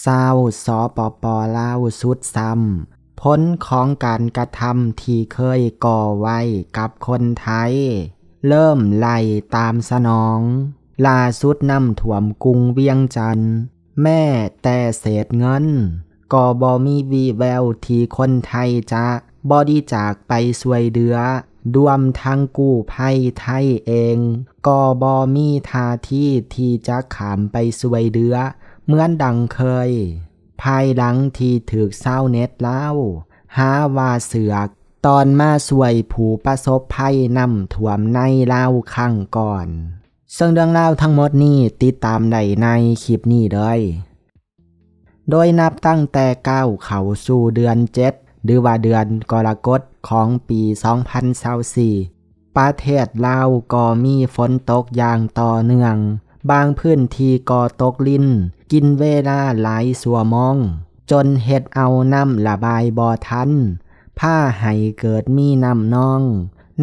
ຊາວ ສປປ ລາວ ສຸດຊ້ຳ ຜົນຂອງການກະທຳທີ່ເຄີຍກໍ່ໄວ້ກັບຄົນໄທ ເລີ່ມໄລ່ຕາມສະໜອງ. ລ່າສຸດນ້ຳຖ້ວມກຸງວຽງຈັນ ແມ້ແຕ່ເສດເງິນກໍບໍ່ມີວີ່ແວວທີ່ຄົນໄທຈະບໍລິຈາກໄປຊ່ວຍເຫຼືອ, ລວມທັງກູ້ໄພໄທເອງກໍບໍ່ມີທ່າທີທີ່ຈະຂ້າມໄປຊ່ວຍເຫຼືອເໝືອນດັ່ງເຄີຍ, ພາຍຫຼັງທີ່ຖືກຊາວເນັດລາວຫາວ່າເຊືອກຕອນມາຊ່ວຍຜູ້ປະສົບໄພນ້ຳຖ້ວມໃນລາວຄັ້ງກ່ອນ. ເຊິ່ງເລື່ອງລາວທັງໝົດນີ້ຕິດຕາມໄດ້ໃນຄລິບນີ້ເລີຍ. ໂດຍນັບຕັ້ງແຕ່ກ້າວເຂົ້າສູ່ເດືອນເຈັດ ຫຼືວ່າເດືອນກໍລະກົດຂອງປີສອງພັນຊາວສີ່ ປະເທດລາວກໍມີຝົນຕົກຢ່າງຕໍ່ເນື່ອງ, ບາງພື້ນທີ່ກໍຕົກລິນກິນເວລາຫຼາຍຊົ່ວໂມງ, ຈົນເຮັດເອົານ້ຳລະບາຍບໍ່ທັນ, ພາໃຫ້ເກີດມີນ້ຳນອງ,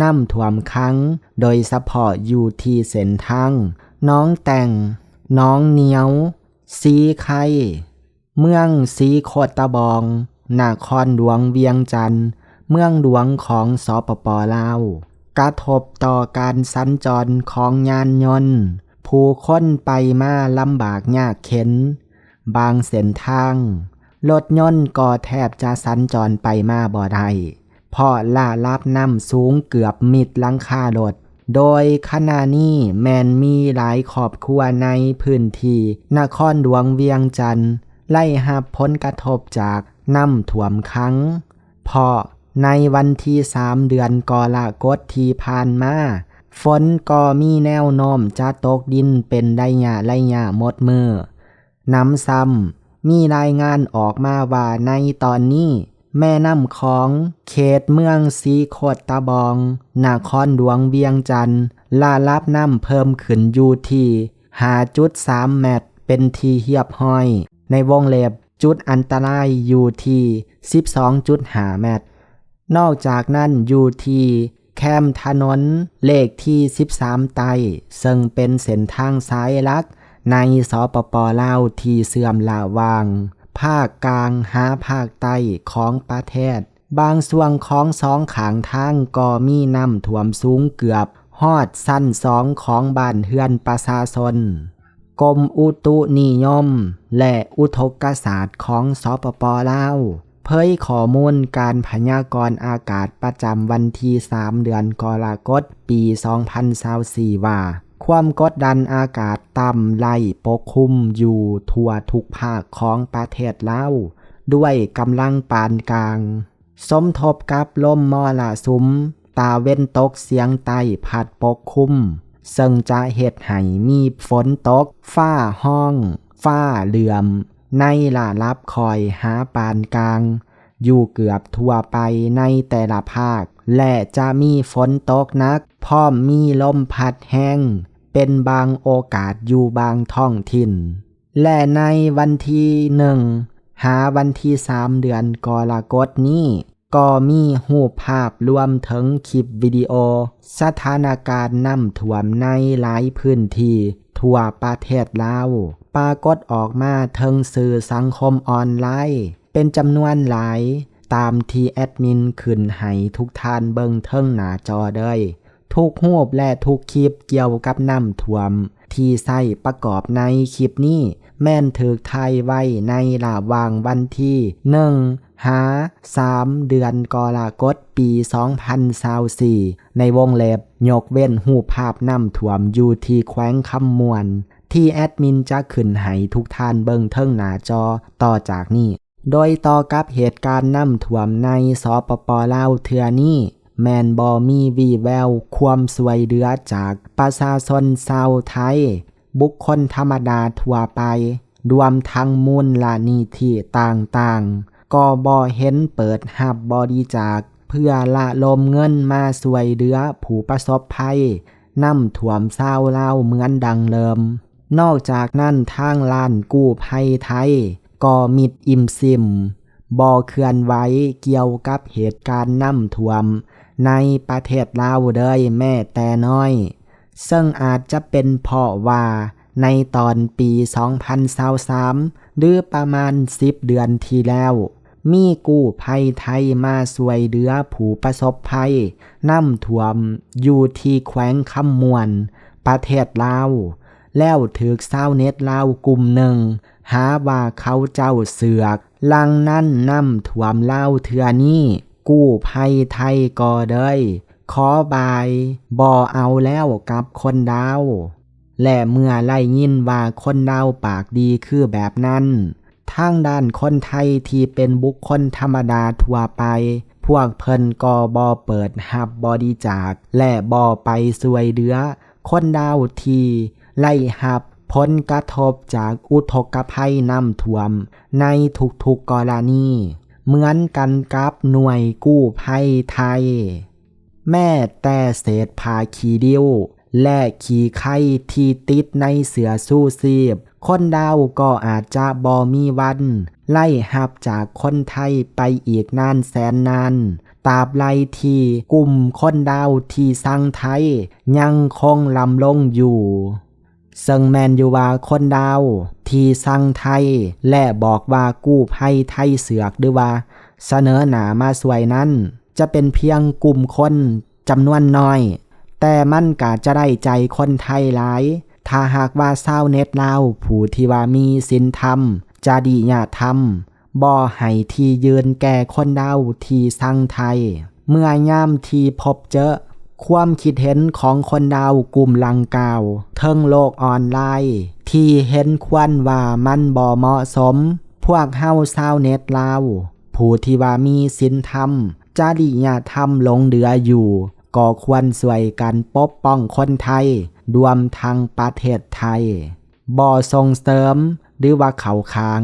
ນ້ຳຖ້ວມຂັງ, ໂດຍສະເພາະຢູ່ທີ່ເສັ້ນທາງໜອງແຕ່ງ, ໜອງໜຽວ, ສີໄຄ, ເມືອງສີໂຄດຕະບອງ, ນະຄອນຫຼວງວຽງຈັນ, ເມືອງຫຼວງຂອງ ສປປ ລາວ, ກະທົບຕໍ່ການສັນຈອນຂອງຍານຍົນ, ຜູ້ຄົນໄປມາລຳບາກຍາກເຂັນ, ບາງເສັ້ນທາງ ລົດຍົນກໍແທບຈະສັນຈອນໄປມາບໍ່ໄດ້ ເພາະລະດັບນ້ຳສູງເກືອບມິດຫຼັງຄາລົດ. ໂດຍຂະນະນີ້ແມ່ນມີຫຼາຍຄອບຄົວໃນພື້ນທີ່ນະຄອນຫຼວງວຽງຈັນ ໄດ້ຮັບຜົນກະທົບຈາກນ້ຳຖ້ວມຂັງ, ເພາະໃນວັນທີສາມ ເດືອນກໍລະກົດທີ່ຜ່ານມາ, ຝົນກໍມີແນວໂນ້ມຈະຕົກດິນເປັນໄລຍະໆໝົດມື້. ໜຳຊ້ຳ ມີລາຍງານອອກມາວ່າໃນຕອນນີ້ ແມ່ນ້ຳຂອງເຂດເມືອງສີໂຄດຕະບອງ ນະຄອນຫຼວງວຽງຈັນ ລະດັບນ້ຳເພີ່ມຂຶ້ນຢູ່ທີ່ຫ້າຈຸດສາມແມັດ ເປັນທີ່ຮຽບຮ້ອຍ ໃນວົງເລັບ ຈຸດອັນຕະລາຍຢູ່ທີ່ສິບສອງຈຸດຫ້າແມັດ. ນອກຈາກນັ້ນ ຢູ່ທີ່ແຄມຖະໜົນເລກທີສິບສາມໃຕ້ ເຊິ່ງເປັນເສັ້ນທາງສາຍຫຼັກໃນ ສປປ ລາວ ທີ່ເຊື່ອມລະຫວ່າງພາກກາງຫາພາກໃຕ້ຂອງປະເທດ, ບາງຊ່ວງຂອງສອງຂ້າງທາງກໍມີນ້ຳຖ້ວມສູງເກືອບຮອດຊັ້ນສອງຂອງບ້ານເຮືອນປະຊາຊົນ. ກົມອຸຕຸນິຍົມ ແລະ ອຸທົກກະສາດຂອງ ສປປ ລາວ ເຜີຍຂໍ້ມູນການພະຍາກອນອາກາດປະຈຳວັນທີສາມ ເດືອນກໍລະກົດ ປີສອງພັນຊາວສີ່ ວ່າ ຄວາມກົດດັນອາກາດຕ່ຳໄດ້ປົກຄຸມຢູ່ທົ່ວທຸກພາກຂອງປະເທດລາວ ດ້ວຍກຳລັງປານກາງ. ສົມທົບກັບລົມມໍລະສຸມຕາເວັນຕົກສຽງໃຕ້ພັດປົກຄຸມ, ເຊິ່ງຈະເຮັດໃຫ້ມີຝົນຕົກ, ຟ້າຮ້ອງ, ຟ້າເຫຼື້ອມ ໃນລະດັບຄ່ອຍຫາປານກາງ ຢູ່ເກືອບທົ່ວໄປໃນແຕ່ລະພາກ ແລະ ຈະມີຝົນຕົກໜັກ ພ້ອມມີລົມພັດແຮງເປັນບາງໂອກາດຢູ່ບາງທ້ອງຖິ່ນ. ແລະ ໃນວັນທີໜຶ່ງ ຫາວັນທີສາມ ເດືອນກໍລະກົດນີ້ ກໍມີຮູບພາບລວມເຖິງຄລິບວິດີໂອສະຖານະການນ້ຳຖ້ວມໃນຫຼາຍພື້ນທີ່ທົ່ວປະເທດລາວ ປາກົດອອກມາເທິງສື່ສັງຄົມອອນລາຍເປັນຈຳນວນຫຼາຍ, ຕາມທີ່ແອດມິນຂຶ້ນໃຫ້ທຸກທ່ານເບິ່ງເທິງໜ້າຈໍເລີຍ. ທຸກຮູບ ແລະ ທຸກຄລິບກ່ຽວກັບນ້ຳຖ້ວມທີ່ໃຊ້ປະກອບໃນຄລິບນີ້ ແມ່ນຖືກຖ່າຍໄວ້ໃນລະຫວ່າງວັນທີໜຶ່ງ ຫາ ສາມ ເດືອນກໍລະກົດ ປີສອງພັນຊາວສີ່ ໃນວົງເລັບ ຍົກເວັ້ນຮູບພາບນ້ຳຖ້ວມຢູ່ທີ່ແຂວງຄຳມ່ວນ ທີ່ແອດມິນຈະຂຶ້ນໃຫ້ທຸກທ່ານເບິ່ງເທິງໜ້າຈໍຕໍ່ຈາກນີ້. ໂດຍຕໍ່ກັບເຫດການນ້ຳຖ້ວມໃນ ສປປ ລາວ ເທື່ອນີ້ ແມ່ນບໍ່ມີວີ່ແວວຄວາມຊ່ວຍເຫຼືອຈາກປະຊາຊົນຊາວໄທ, ບຸກຄົນທຳມະດາທົ່ວໄປ, ລວມທັງມູນລະນິທິຕ່າງໆ ກໍບໍ່ເຫັນເປີດຮັບບໍລິຈາກເພື່ອລະດົມເງິນມາຊ່ວຍເຫຼືອຜູ້ປະສົບໄພນ້ຳຖ້ວມຊາວລາວເໝືອນດັ່ງເດີມ. ນອກຈາກນັ້ນ ທາງດ້ານກູ້ໄພໄທກໍມິດອີ່ມຊີມ ບໍ່ເຄື່ອນໄຫວກ່ຽວກັບເຫດການນ້ຳຖ້ວມໃນປະເທດລາວເລີຍແມ້ແຕ່ນ້ອຍ, ເຊິ່ງອາດຈະເປັນເພາະວ່າ ໃນຕອນປີສອງພັນຊາວສາມ ຫຼື ປະມານສິບເດືອນທີ່ແລ້ວ, ມີກູ້ໄພໄທມາຊ່ວຍເຫຼືອຜູ້ປະສົບໄພນ້ຳຖ້ວມຢູ່ທີ່ແຂວງຄຳມ່ວນ ປະເທດລາວ, ແລ້ວຖືກຊາວເນັດລາວກຸ່ມໜຶ່ງຫາວ່າເຂົາເຈົ້າເຊືອກ. ຫຼັງນັ້ນນ້ຳຖ້ວມລາວເທື່ອນີ້, ກູ້ໄພໄທກໍເລີຍຂໍບາຍ, ບໍ່ເອົາແລ້ວກັບຄົນລາວ. ແລະ ເມື່ອໄດ້ຍິນວ່າຄົນລາວປາກດີຄືແບບນັ້ນ, ທາງດ້ານຄົນໄທທີ່ເປັນບຸກຄົນທຳມະດາທົ່ວໄປ, ພວກເພິ່ນກໍບໍ່ເປີດຮັບບໍລິຈາກ ແລະ ບໍ່ໄປຊ່ວຍເຫຼືອຄົນລາວທີ່ໄດ້ຮັບຜົນກະທົບຈາກອຸທົກກະໄພນ້ຳຖ້ວມໃນທຸກໆກໍລະນີ, ເໝືອນກັນກັບໜ່ວຍກູ້ໄພໄທ. ແມ້ແຕ່ເສດຜ້າຂີ້ລິ້ວ ແລະ ຂີ້ໄຄທີ່ຕິດໃນເສື້ອຊູຊີບ, ຄົນລາວກໍອາດຈະບໍ່ມີວັນໄດ້ຮັບຈາກຄົນໄທໄປອີກນານແສນນານ, ຕາບໃດທີ່ກຸ່ມຄົນລາວທີ່ຊັງໄທຍັງຄົງດຳລົງຢູ່. ເຊິ່ງແມ່ນຢູ່ວ່າຄົນລາວທີ່ຊັງໄທ ແລະ ບອກວ່າກູ້ໄພໄທເຊືອກ ຫຼືວ່າສະເໜີໜ້າມາຊ່ວຍນັ້ນ ຈະເປັນພຽງກຸ່ມຄົນຈຳນວນນ້ອຍ, ແຕ່ມັນກະຈະໄດ້ໃຈຄົນໄທຫຼາຍ ຖ້າຫາກວ່າຊາວເນັດລາວຜູ້ທີ່ວ່າມີສິນທຳ, ຈະລິຍະທຳ, ບໍ່ໃຫ້ທີ່ຢືນແກ່ຄົນລາວທີ່ຊັງໄທ. ເມື່ອຍາມທີ່ພົບເຈິຄວາມຄິດເຫັນຂອງຄົນລາວກຸ່ມດັ່ງກ່າວເທິງໂລກອອນລາຍ ທີ່ເຫັນຄວນວ່າມັນບໍ່ເໝາະສົມ, ພວກເຮົາຊາວເນັດລາວ ຜູ້ທີ່ວ່າມີສິນທຳ, ຈະລິຍະທຳຫຼົງເຫຼືອຢູ່, ກໍຄວນຊ່ວຍກັນປົກປ້ອງຄົນໄທ, ລວມທັງປະເທດໄທ. ບໍ່ສົ່ງເສີມ ຫຼືວ່າເຂົ້າຂ້າງ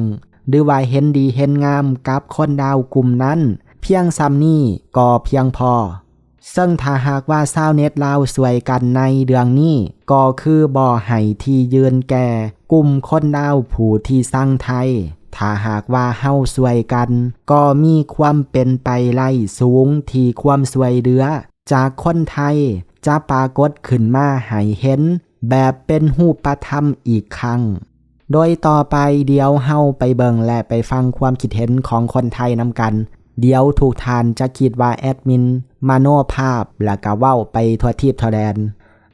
ຫຼືວ່າເຫັນດີເຫັນງາມກັບຄົນລາວກຸ່ມນັ້ນ, ພຽງສ່ຳນີ້ກໍພຽງພໍ. ເຊິ່ງຖ້າຫາກວ່າຊາວເນັດລາວຊ່ວຍກັນໃນເລື່ອງນີ້, ກໍຄືບໍ່ໃຫ້ທີ່ຢືນແກ່ກຸ່ມຄົນລາວຜູ້ທີ່ຊັງໄທ. ຖ້າຫາກວ່າເຮົາຊ່ວຍກັນ, ກໍມີຄວາມເປັນໄປໄດ້ສູງທີ່ຄວາມຊ່ວຍເຫຼືອ ຈາກຄົນໄທຈະປາກົດຂຶ້ນມາໃຫ້ເຫັນແບບເປັນຮູບປະທຳອີກຄັ້ງ. ໂດຍຕໍ່ໄປດຽວເຮົາໄປເບິ່ງ ແລະ ໄປຟັງຄວາມຄິດເຫັນຂອງຄົນໄທນຳກັນ. ດຽວທຸກທ່ານຈະຄິດວ່າແອດມິນມະໂນພາບ ແລ້ວກະເວົ້າໄປທົ່ວທີບທົ່ວແດນ.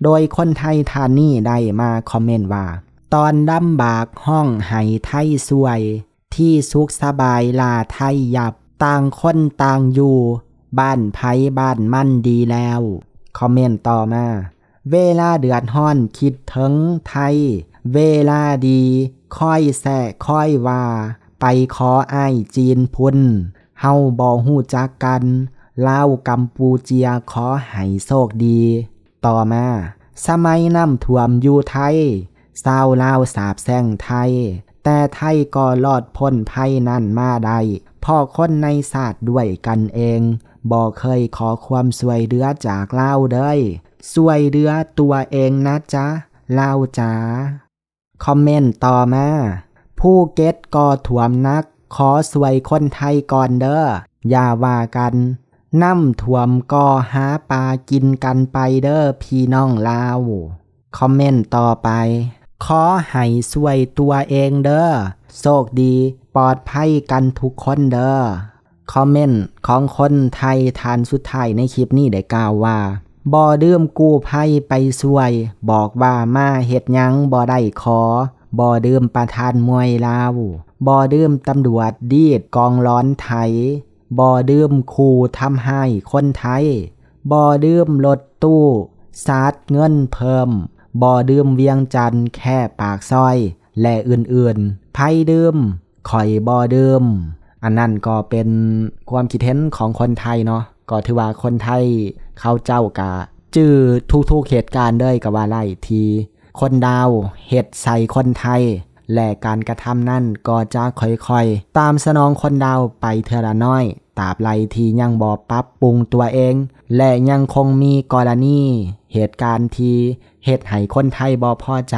ໂດຍຄົນໄທທ່ານນີ້ໄດ້ມາຄອມເມັນວ່າ, ຕອນລຳບາກຮ້ອງໄຫ້ໄທຊ່ວຍ, ທີ່ສຸກສະບາຍລ່າໄທຍັບ, ຕ່າງຄົນຕ່າງຢູ່, ບ້ານໃຜບ້ານມັນດີແລ້ວ. ຄອມເມັນຕໍ່ມາ, ເວລາເດືອດຮ້ອນຄິດເຖິງໄທ, ເວລາດີຄອຍແຊະຄອຍວ່າ, ໄປຂໍອ້າຍຈີນພຸ້ນ, ເຮົາບໍ່ຮູ້ຈັກກັນ, ລາວກຳປູເຈຍ ຂໍໃຫ້ໂຊກດີ. ຕໍ່ມາ, ສະໄໝນ້ຳຖ້ວມຢູ່ໄທ, ຊາວລາວສາບແຊ່ງໄທ, ແຕ່ໄທກໍລອດພົ້ນໄພນັ້ນມາໄດ້, ເພາະຄົນໃນຊາດດ້ວຍກັນເອງ ບໍ່ເຄີຍຂໍຄວາມຊ່ວຍເຫຼືອຈາກລາວເລີຍ. ຊ່ວຍເຫຼືອຕົວເອງນະຈະ, ລາວຈ໋າ. ຄອມເມັນຕໍ່ມາ, ພູເກັດກໍຖ້ວມໜັກ, ຂໍຊ່ວຍຄົນໄທກ່ອນເດີ້, ຢ່າວ່າກັນ. ນ້ຳຖ້ວມກໍຫາປາກິນກັນໄປເດີ້ພີ່ນ້ອງລາວ. ຄອມເມັນຕໍ່ໄປ, ຂໍໃຫ້ຊ່ວຍຕົວເອງເດີ້, ໂຊກດີ, ປອດໄພກັນທຸກຄົນເດີ້. ຄອມເມັນຂອງຄົນໄທທ່ານສຸດທ້າຍໃນຄລິບນີ້ໄດ້ກ່າວວ່າ, ບໍ່ລືມກູ້ໄພໄປຊ່ວຍ, ບອກວ່າມາເຮັດຫຍັງບໍ່ໄດ້ຂໍ, ບໍ່ລືມປະທານມວຍລາວ, ບໍ່ລືມຕຳຫຼວດດີດກອງຫຼອນໄຖ, ບໍ່ລືມຂູ່ທຳຮ້າຍຄົນໄທ, ບໍ່ລືມລົດຕູ້ສາດເງິນເພີ່ມ, ບໍ່ລືມວຽງຈັນແຄ່ປາກຊອຍ ແລະ ອື່ນໆ. ໃຜລືມ? ຂ້ອຍບໍ່ດື່ມ. ອັນນັ້ນກໍເປັນຄວາມຄິດເຫັນຂອງຄົນໄທເນາະ, ກໍຖືວ່າຄົນໄທເຂົາເຈົ້າກະຈື່ທຸກໆເຫດການເລີຍກໍວ່າໄດ້ ທີ່ຄົນລາວເຮັດໃສ່ຄົນໄທ ແລະ ການກະທຳນັ້ນກໍຈະຄ່ອຍໆຕາມສະໜອງຄົນລາວໄປເທື່ອລະນ້ອຍ, ຕາບໃດທີ່ຍັງບໍ່ປັບປຸງຕົວເອງ ແລະ ຍັງຄົງມີກໍລະນີເຫດການທີ່ເຮັດໃຫ້ຄົນໄທບໍ່ພໍໃຈ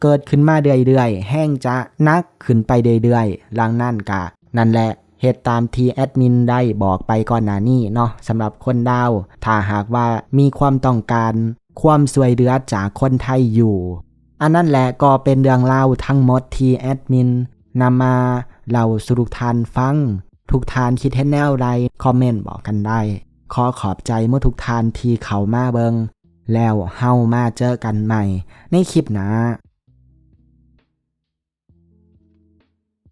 ເກີດຂຶ້ນມາເລື້ອຍໆ, ແຮ່ງຈະໜັກຂຶ້ນໄປເລື້ອຍໆ. ດັ່ງນັ້ນກະນັ້ນແຫຼະ, ເຮັດຕາມທີ່ແອດມິນໄດ້ບອກໄປກ່ອນໜ້ານີ້ເນາະ. ສຳລັບຄົນລາວ, ຖ້າຫາກວ່າມີຄວາມຕ້ອງການຄວາມຊ່ວຍເຫຼືອຈາກຄົນໄທຢູ່, ອັນນັ້ນແຫຼະກໍເປັນເລື່ອງລາວທັງໝົດທີ່ແອດມິນນຳມາເລົ່າສູ່ທຸກທ່ານຟັງ. ທຸກທ່ານຄິດເຫັນແນວໃດ ຄອມເມັນບອກກັນໄດ້. ຂໍຂອບໃຈໝົດທຸກທ່ານທີ່ເຂົ້າມາເບິ່ງ ແລ້ວເຮົາມາເຈີກັນໃໝ່ໃນຄລິບໜ້າ.